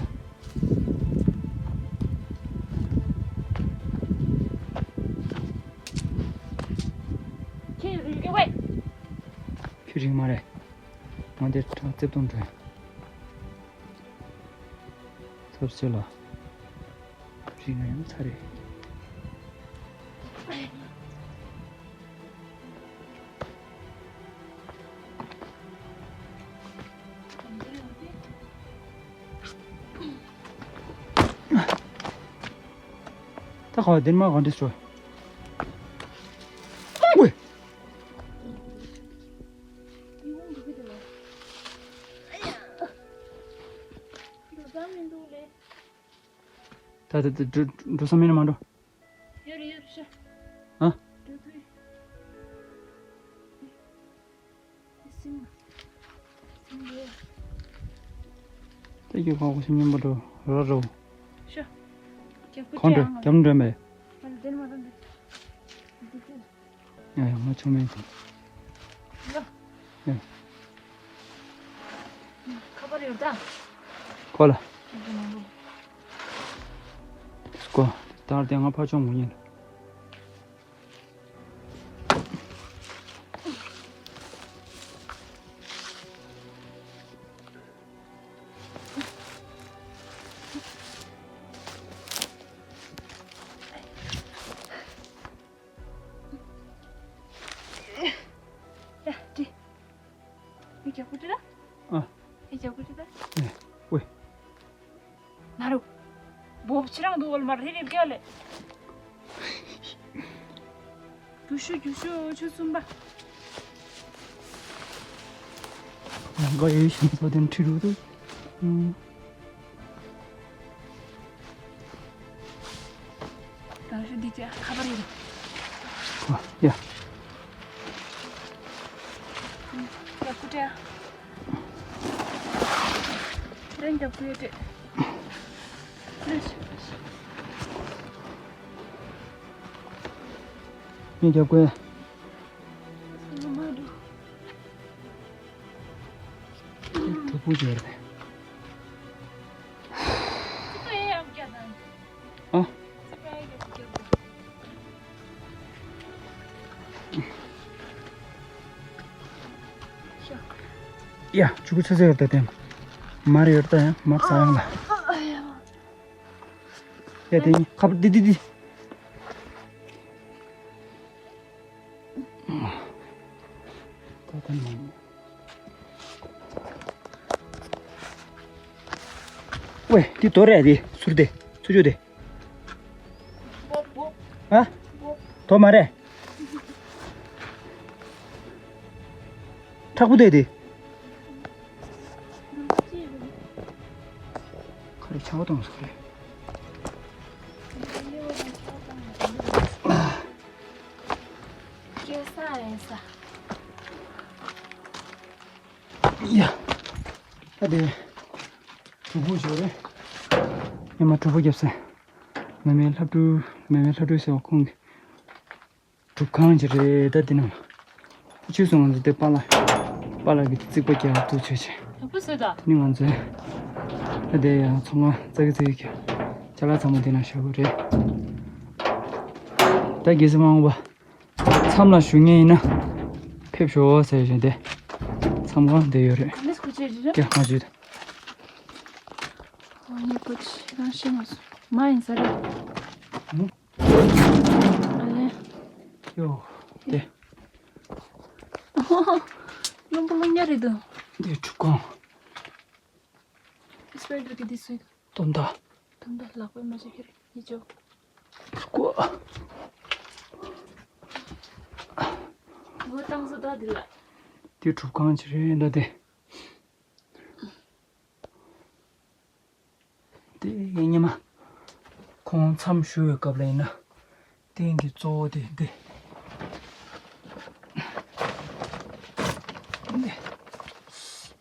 རིང་མ་རེད། ང་འདིར་ཁྲག་རྩེབ་གཏོང་འགྲོ། ཚབ་བྱེད་ལ། རིང་ཡང་ཚ་རེད། ད་ཁ་བ་དེར་མ་གང་འདྲི་སོ། ཝེ། ད་ད་ད་འགྲོ་འགྲོ་ས་མེད་ན་མ་འགྲོ། ཡོད་རེད་ཡོད་རེད་ཤོག་ཨ། འགྲོ་ཐུབ། སིམ། སིམ་རེད། ད་ཡོད་ཁག་པོ་སེམས་སྙོམས་པོ་འགྲོ་རོགས་རོགས། ཤོག་རྒྱབ་ཁུ་གང་འགྲོ་ཅང་རྒྱབ་འགྲོ་མེད། ཨ་ལ་དེར་མ་རང་འགྲོ། ཡ་ཡ་ང་ཆུང་མེད་ཅིང་། ཡ། ཡ། ཁ་པར་ཡོད་ད། ཁོ་ལ། སྐོ། ད་དེ་ང་ཕར་ཕྱོགས་ངོ་ཉན། ཡ། དྲི། ཡ། རྒྱབ་ཁུ་དྲི་ད། ཨ། ཡ། རྒྱབ་ཁུ་དྲི་ད། ཨེ། ཝེ། ན་རུ། བོབ་ཕྱི་རང་འདུག་བོལ་མར་རི་རི་བརྒྱ་ལེ། རྒྱུ་ཤུ་རྒྱུ་ཤུ་ཆུ་གསུམ་པ། ཡང་ག་ཡོད་ཤིང་ཚོ་དེ་ཁྲི་རུ་དུ། ཨུམ། རང་ཤུ་འདི་ཅི་ཁ་པར་ཡིན། ཨ། ཡ། ཡ་ཁུ་ཏྲ། རེན་རྒྱབ་ཁུ་ཡོད་དེ། ངས་རྒྱབ་ཁུ་ཡ། དེ་གྲུ་གུ་ཡོད་རེད། ཨ། ཡ། ཆུ་གུ་ཚ་ཚ་ཡོད་ད་དེ། མར་ཡོད་ད་ཡང་མར་ས་ཡང་ལ། ཡ་དེ་ཁ་པར་འདི་འདི་འདི། ད་ད་ནང་། ཝེ། འདི་དོ་རེད་དེ་ཚུར་དེ་ཚུར་ཆུ་དེ། ཨ། དོ་མ་རེད། མཁྲེགས་པོ་དེ་དེ། ཁ་རེ་ཆག་གཏོང་ཟེར་རེད། སྐྱེ་ས་ཡིན་ས། ཡ། ཨ་དེ། གྲུ་གུ་ཞོ་རེད། ཉི་མ་གྲུ་གུ་རྒྱབ་ས། མེ་མེ་ལྷ་ཕྲུག་མེ་མེ་ལྷ་ཕྲུག་ཟེར་བ་ཁོང་གི་སྒྲུབ་ཁང་ཅིག་རེད་ད་འདི་ནང་། ཁྱོད་ཚོ་ང་ཚོ་དེ་པཱ་ལགས། པཱ་ལགས་ཀྱི་རྩིག་པ་རྒྱག་ཐུག་བྱོས་བྱས། ཡག་པོ་བཟོས་ད། དེ་ནི་ང་ཚོའི། ད་དེ་ཡང་ཚོང་ཁང་ཙག་གི་ཙག་གི་ཅ་ལག་ཚང་མ་འདི་ནང་བཞག་གི་རེད། ད་རྒྱལ་སྲས་མ་འོངས་པ། མཚམས་ལ་བཞུགས་མཁན་ཡིན་ན། ཕེབས་ཤོག་ཟེར་བཞིན་དེ། མཚམས་ཁང་དེ་ཡོད་རེད། ག་འདྲས་ཁུ་ཆེ་ཅི་ཅི། ཀྱ་མ་བྱོས་ད། ཨོ་ཡེ་ཁུ་ཆེ་རང་ཤེས་མ་སོང་མ་ཡིན་ས་རེད། ཨ་ལེ། ཡོ། དེ། རླུང་བུ་རླུང་ཉ་རེད་འདུག་འདི་ཁྲུ་གང་། སི་པེ་ཌར་གི་འདི་སུ་ཡིན། དོམ་མདའ། དོམ་མདའ་ལག་པས་མ་བྱེད་ཁྱེར་ཡིད་ཆོག་ཀོ། ངོ་བཏང་སོ་ད་འདི་ལ། འདི་སྒྲུབ་ཁང་ཅིག་རེད་འདྲ་དེ། དེ་ཉི་མ། ཁོང་མཚམས་བཞུགས་པའི་སྐབས་ལ་ཡིན་ན། རྟེན་གྱི་གཙོ་བོ་དེ་འདི། འདི།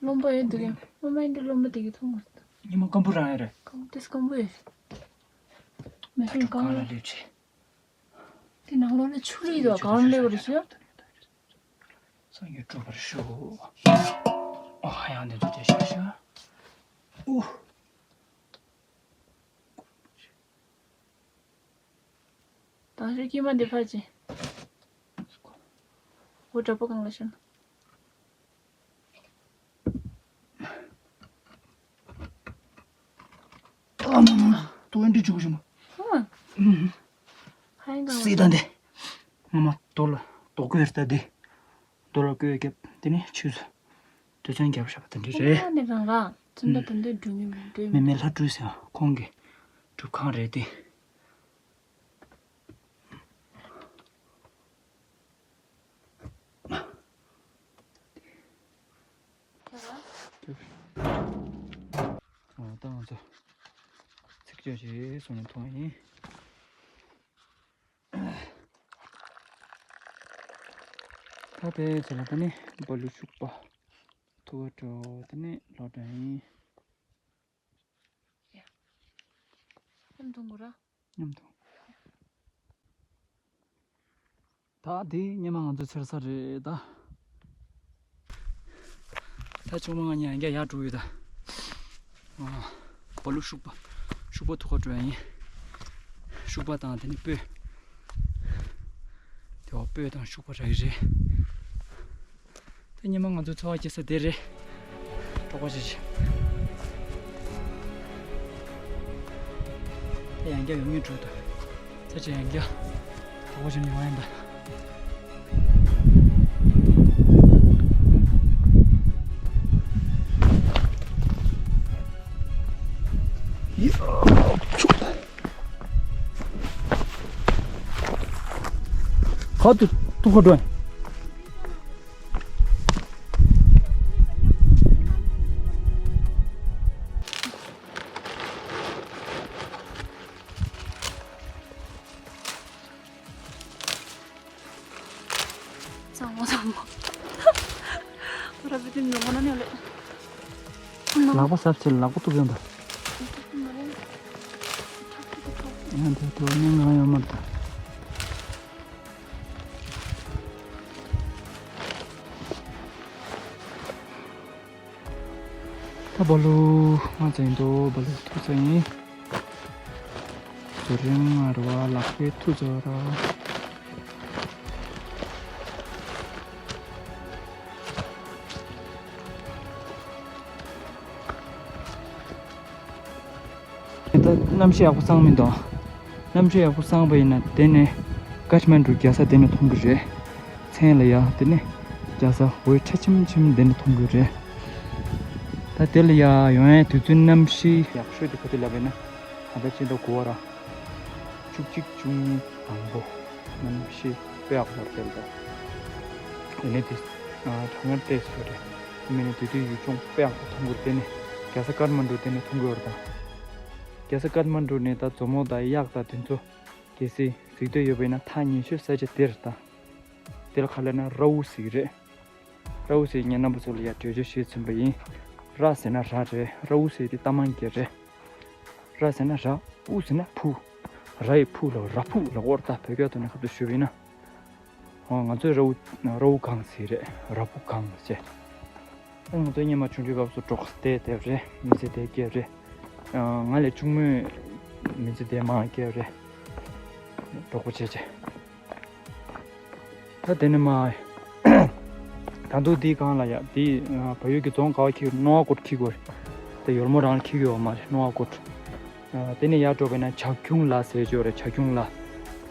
རློན་པ་ཡོད་འདུག་ཡང་སློབ་མ་ཡིན་འདི་སློབ་མ་དེ་གི་མཐོང་མ་ཐུབ། ཉི་མ་སྐམ་པོ་རང་ཡོད་རེད། སྐམ་དེ་སྐམ་པོ་ཡོད་རེད། མེ་ཧྲིན་གང་ལ་སླེབས་ཆེ། དེ་ནང་ལོགས་ལ་ཆུ་རིས་དང་གང་སླེབས་པ་རེད་ཤག་སངས་རྒྱས་སྒྲུབ་པར་ཤོག་ཨོ་ཧ་ཡང་འདི་ཚོ་དེ་ཤ་ཤ། ཨོ། དང་ཤོས་ཀྱི་མ་འདི་ཕར་ཕྱིན། འོ་དྲ་པོ་གང་ལ་ཤོར་ན། འོན་ཏེ་བཅུག་བཞིན་པ། ཧ་ཡང་གང་སྲིད་ད་འདི། ངོ་མ་རྡོ་ལ་རྡོ་བརྐོས་རེད་ད་འདི། རྡོ་ལ་བརྐོས་རྒྱབ་དེ་ནི་ཆུ་ཚོད་དུས་ཚོད་རྒྱབ་བཞག་པ་དེ་འདྲ་རེད། ཁོང་ནས་རང་རང་ཚུན་ད་དེ་འདྲའི་འགྲོ་ངེས་མི་འགྲོ་མི་མེད་ལྷ་སྤྲུལ་ཟེར་ཁོང་གི་སྒྲུབ་ཁང་རེད་དེ། ད་ང་ཚོ་ཚིག་བརྗོད་ཞིག་སོང་ནས་མཐོང་ཡིན། ད་དེ་ཚོ་ལ་ད་ནི་སྦ་ལུ་ཤུག་པ་ཐུ་བ་འགྲོ་ད་ནི་ལོ་འདྲ་ཡིན། མཉམ་དུ་ངུ་ར། མཉམ་དུ། ད་དེ་སྔོན་མ་ང་ཚོ་འཚོལ་ས་རེད་ད། ད་ཆུང་མ་ང་གཉིས་ཡང་བསྐྱར་ཡར་འགྲོ་ཡོད་ད། ཨ། སྦ་ལུ་ཤུག་པ། ཤུག་པ་ཐུག་ག་འགྲོ་ཡ་ཡིན། ཤུག་པ་དང་དེ་ནི་སྤོས། དེ་བ་སྤོས་དང་ཤུག་པ་རག་གི་རེད། ད་སྔོན་མ་ང་ཚོ་འཚོ་བ་སྐྱེལ་ས་དེ་རེད། གྲོགས་པོ་ཅི་ཅི། ད་ཡང་བསྐྱར་ཡོང་ངེས་འགྲོ་ད། ཚ་ཅི་ཡང་བསྐྱར་གྲོགས་པོ་ཅི་ནི་ཡོང་ཡིན་ད། ཁ་ཐུག་ཐུག་ཁ་འགྲོ། ཚང་མ་ཚང་མ། ཁོ་ར་བི་དེ་མྱོང་གོ་ན་ནི་ལེ། ལག་པ་གཟབ་བྱས་ལག་པ་གཏུབ་ཡོང་ད། ཡང་དེ་དུ་སྙིང་གང་ཡོད་མ་རེད་ད། ད་སྦ་ལུ་ང་ཚོ་ཡིན་འདུག་སྦ་ལུ་ཐུག་ས་ཡིན། དུ་རིང་ང་ར་བ་ལག་པའི་ཐུག་ཚོ་ར། ད་གནམ་གཤིས་ཡག་པོ་སངས་མི་འདུག་གནམ་གཤིས་ཡག་པོ་སངས་པ་ཡིན་ན་དེ་ནས་ཀ་ཐ་མན་གྲུ་རྒྱལ་ས་དེ་ནས་མཐོང་གི་རེད། མཚན་ལ་ཡ་དེ་ནས་རྒྱལ་ས་འོད་ཁྲ་ཆེམ་ཆེམ་དེ་ནས་མཐོང་གི་རེད། ད་དེ་ལ་ཡ་ཡོང་ཡ་དུས་ཚོད་གནམ་གཤིས་ཡག་ཤོས་དེ་ག་དུས་ལབ་ཡིན་ན་ད་ལྟ་ཕྱི་ཟླ་དགུ་པ་ར། བཅུ་གཅིག་བཅུ་གཉིས་དང་པོ། གནམ་གཤིས་དཔེ་ཡག་པོ་རེད་ད། ཡིན་ནའི་དེ་གྲང་ངར་ཏོག་ཙམ་རེད། དེ་མིན་ནི་དེ་དུས་ཡུལ་ལྗོངས་དཔེ་ཡག་པོ་མཐོང་གི་རེད། དེ་ནི་རྒྱལ་ས་ཀཏ་མན་གྲུ་དེ་ནས་མཐོང་གི་ཡོད་རེད་ད། རྒྱལ་ས་ཀཏ་མན་གྲུ་ནས་ད་མཛོ་མོ་དང་གཡག་དང་དེ་ཚོ་གལ་སྲིད་གཟིགས་འདོད་ཡོད་པ་ཡིན་ན་ཐག་ཉེ་ཤོས་ས་ཆ་དེ་རེད་ད། དེ་ལ་ཁ་ལབ་ན་ར་ཨུ་ཟེར་གི་རེད། ར་ཨུ་ཟེར་ངས་རྣམ་པ་ཚོ་ལ་ཡ་འགྲེལ་བརྗོད་བྱས་ཚུན་པ་ཡིན། ར་ཟེར་ན་ར་རེད། ར་ཨུ་ཟེར་དེ་རྟ་མང་རྒྱལ་རེད། ར་ཟེར་ན་ར། ཨུ་ཟེར་ན་ཕུ། ར་ཡི་ཕུ་ལ་ར་ཕུ་ལ་འོར་ད་བོད་སྐད་ཐོག་ནས་ཁ་ཐུག་ཞུས་པ་ཡིན་ན། ཨོ་ང་ཚོས་ར་ཨུ་ར་ཨུ་གངས་ཟེར་རེད། ར་ཕུ་གངས་ཟེར། ཨོ་ང་ཚོ་སྔོན་མ་ཆུང་ཆུང་སྐབས་སུ་འབྲོག་སྡེ་བསྡད་རེད། མི་ཚེ་བསྡད་ཀྱི་རེད། ང་ལས་ཆུང་མོས་མི་ཚེ་བསྡད་མང་ཀྱི་རེད། འབྲོག་པ་བྱས་བྱས། ད་དེ་ནས་མ། ད་དུང་འདིའི་སྒང་ལ་ཡ་འདི་བལ་ཡུལ་གྱི་རྫོང་ག་བ་འཁྱེར་རྣོ་བ་སྐོར་འཁྱེར་དགོས་རེད། དེ་ཡོལ་མོ་རང་འཁྱེར་ཡོད་མ་རེད་རྣོ་བ་སྐོར། དེ་ནས་ཡར་འགྲོ་བས་ན་བྱ་ཁྱུང་ལ་ཟེར་ཅོག་རེད། བྱ་ཁྱུང་ལ།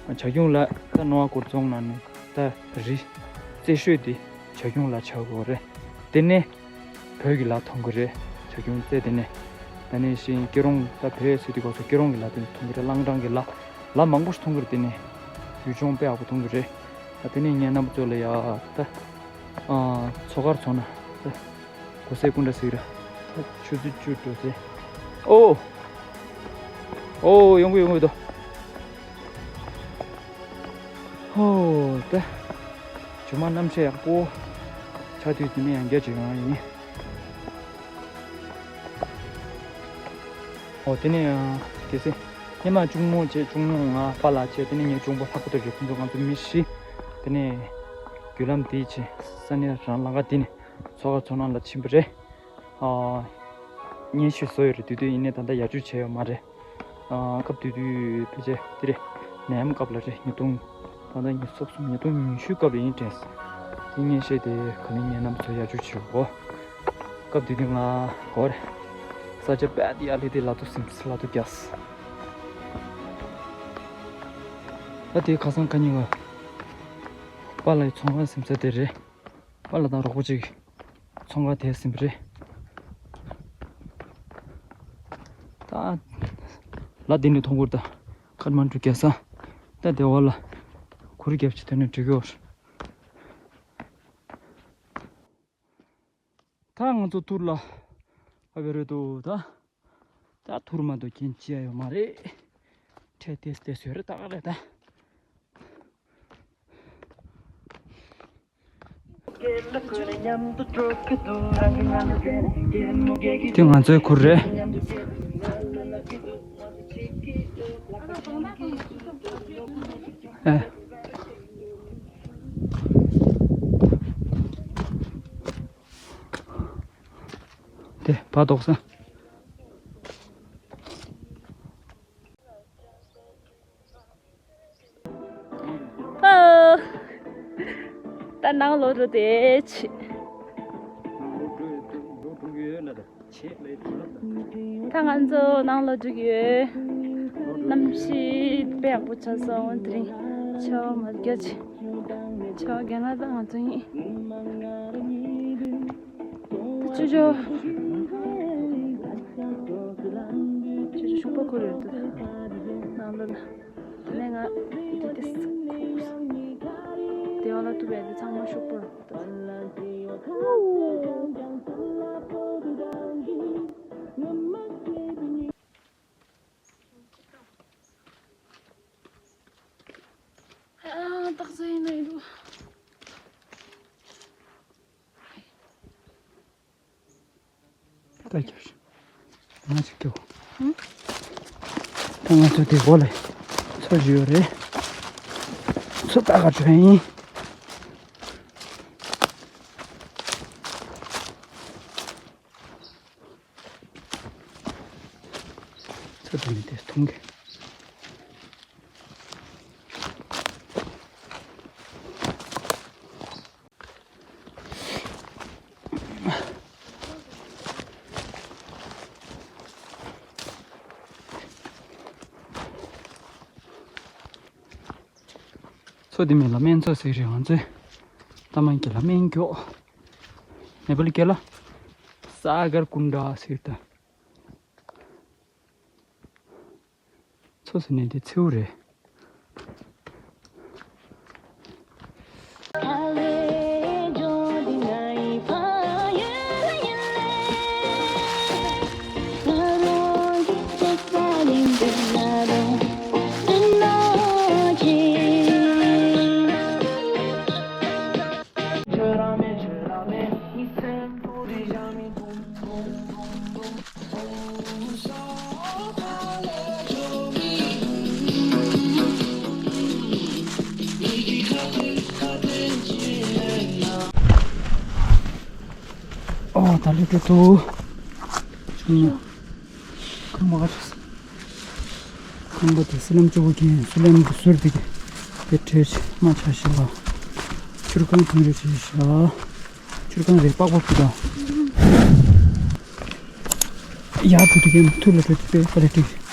བྱ་ཁྱུང་ལ་ད་རྣོ་བ་སྐོར་རྫོང་ནང་ནས་ད་རི་རྩེ་ཤོས་དེ་བྱ་ཁྱུང་ལ་ཆགས་དགོས་རེད། དེ་ནས། བོད་ཀྱི་ལ་མཐོང་གི་རེད། བྱ་ཁྱུང་རྩེ་དེ་ནས། ད་ནས་ཤིང་སྐྱིད་རོང་ད་བོད་ཟེར་དུས་སྐབས་སུ་སྐྱིད་རོང་གི་ལ་དེ་ནས་མཐོང་གི་རེད། གླང་ཊང་གི་ལ། ལ་མང་པོ་ཞིག་མཐོང་གི་རེད། དེ་ནས་ཡུལ་ལྗོངས་དཔེ་ཡག་པོ་མཐོང་གི་རེད། ད་དེ་ནས་ངས་རྣམ་པ་ཚོ་ལ་ཡ་ད་ཨ་མཚོ་ཁར་ཚོང་ན་ད་གོ་སའི་སྐུ་འདྲ་ཟིག་ར་ད་ཆུ་ཚོད་བཅུ་འགྲོ་ཚེ། ཨོ། ཨོ་ཡོང་གི་ཡོང་གི་འདུག་ཧོ། ད། ཇོ་མོ་གནམ་གཤིས་ཡག་པོ། ཆར་དུས་དེ་ནས་ཡང་བསྐྱར་བྱེད་ཡོང་ཡིན། ཨོ་དེ་ནས་གལ་སྲིད་སྔོན་མ་གཅུང་མོ་བྱས་གཅུང་མོ་ང་པཱ་ལགས་བྱས་དེ་ནས་ངའི་གཅུང་པོ་ལྷག་པ་དེ་རེད། ཁོང་ཚོ་ང་ཚོ་མི་བཞི། དེ་ནས་བརྒྱུད་ལམ་དེ་བྱས་ས་གནས་རང་ལམ་ཁ་དེ་ནས་མཚོ་ཁ་མཚོ་ནང་ལ་ཕྱིན་པ་རེད། ཨ། སྙན་ཞུ་བཟོ་ཡོད་རེད། དུས་དུས་ཡིན་ནའི་ད་ལྟ་ཡར་རྒྱས་བྱས་ཡོད་མ་རེད། ཨ། སྐབས་དེ་དུས་ཕལ་ཆེར་དེ་རེད། ནད་ཡམས་སྐབས་ལ་རེད། ཉིས་སྟོང་། ད་ལྟ་ཉི་ཤུ་རྩ་གསུམ། ཉིས་སྟོང་ཉི་ཤུ་སྐབས་ལ་ཡིན་དྲན། དེ་སྙན་ཞུ་དེ་ག་ལེར་ངས་རྣམ་པ་ཚོར་ཡར་རྒྱས་བྱེད་དགོས། སྐབས་དེ་དུས་ང་གོ་རེད། ས་ཆ་དཔེ་དེ་ཡར་སླེབས་དེ་ལ་ཐུག་སིམ་སི་ལ་ཐུག་རྒྱག་ད་དེ་ཁ་སང་ཁ་ཉིན་ང་པཱ་ལགས་ཚོང་ཁང་ཟིན་ས་དེ་རེད། པཱ་ལགས་དང་རོགས་པ་གཅིག་ཚོང་ཁང་དེར་ཟིན་པ་རེད། ད་ལ་འདི་ནས་མཐོང་གི་རེད། ད་ཁ་ཐ་མན་གྲུ་རྒྱག་ས། ད་དེ་བ་ལ་གུར་རྒྱབ་ཅིག་དེ་ནས་འགྲིག་གི་ཡོད་རེད། ད་ང་ཚོ་ཐུར་ལ་ཕབ་པ་རེད་འདུག་ད་ད་ཐུར་མ་གཏོགས་རྐྱེན་ཅི་ཡང་ཡོད་མ་རེད། ཁྲལ་ཏོག་ཙམ་ཏོག་ཙམ་ཡོད་རེད། ད་ག་རེད་ད། དེ་ང་ཚོའི་གུར་རེད། ཨེ། དེ་བར་དོག་ས། ཨ། ད་ནང་ལོགས་འགྲོ་བསྡད་ཆེ། ད་ང་ཚོ་ནང་ལ་འགྲོ་གི་ཡོད། གནམ་གཤིས་དཔེ་ཡག་པོ་ཆགས་སོང་། དེ་རིང་ཆར་པ་མ་རྒྱག་ཅིག་ཆར་པ་རྒྱག་ན་ད་ང་ཚོ་གཉིད། ཅོ་ཅོ། ཅོ་ཅོ་ཤུག་པ་ཁུར་ཡོད་འདུག་ནང་ལོགས་ལ། དེ་ནས་ང་འདི་དེ་ཁུག་སོང་། དེ་བ་ལ་ཐུག་པའི་འདི་ཚང་མ་ཤུག་པ་རེད། ཨ། སྟག་རྩེ་ཡིན་ན་ཡིན་འདུག་ད་ཁྱོད་ང་ཅིག་སྐྱོ། ཧུམ། ད་ང་ཚོ་དེ་སྒོ་ལ་མཚོ་ཞིག་ཡོད་རེད། མཚོ་ལྟ་ག་འགྲོ་ཡིན། མཚོ་དེ་ནས་དེ་མཐོང་གི། མཚོ་དེ་མིང་ལ་སྨན་མཚོ་ཟེར་རེད། ང་ཚོས་ད་མང་གི་ལ་སྨན་སྐྱོག་ནེ་པ་ལི་སྐད་ལ་ས་གར་ཀུན་ཌ་ཟེར་ད། མཚོ་ཟེར་ནས་འདི་མཚེའུ་རེད། ཨོ། ད་ལོ་འགྲོ་འདུག་ཁང་པ་ག་རེ། ཁང་པ་དེ་སི་ལམ་གཅིག་པོ་གྱོན། སི་ལམ་གྱི་ཟུར་དེ་གི་དེ་བྲེས་མ་ཆ་ཞིག་ལ། ཆུར་ཁང་ཐང་རེ་བྱས་ཤག་ཆུར་ཁང་རེ་པགས་པ་ཕུ་དང་། ཡར་འགྲོ་དུས་ཀྱང་ཐུར་ལ་འགྲོ་དུས་དཔེ་དཀའ་ལས་འཕྲད།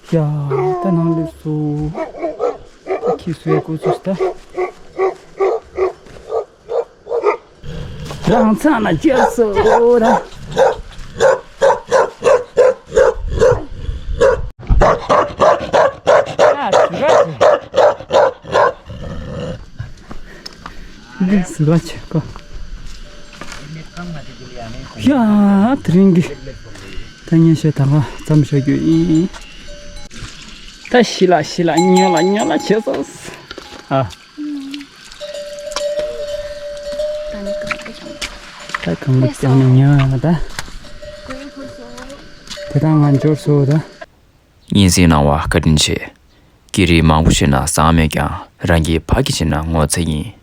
ཡ། ད་ནང་ལོགས་སུ་ད་ཁྱི་སུ་ཡ་ཀུ་ཚུ་ད། རང་ཚང་ན་ཅི་སོ་ར། ཨ། སུ་ར་ཅི། འདི་སུ་ར་ཅི་ཀོ། ཡ། དེ་རིང་གི་ད་ཉིན་ཤས་ད་ག་མཚམས་བཞག་རྒྱུ་ཡིན། ད་ཤི་ལ་ཤི་ལ་ཉོ་ལ་ཉོ་ལ་བྱེད་སོང་། ཨ། ད་གང་པོ་ཀྱང་ནས་ཉོ་ཡ་ད། དེ་དང་ང་འབྱོར་སོ་ད། སྙན་སེང་གནང་བ་བཀའ་དྲིན་ཆེ། སྐད་རིགས་མང་པོ་ཤེས་ན་བཟང་མེད་ཀྱང་རང་གི་ཕ་གི་ཤེས་ན་ངོ་ཚ་ཡིན།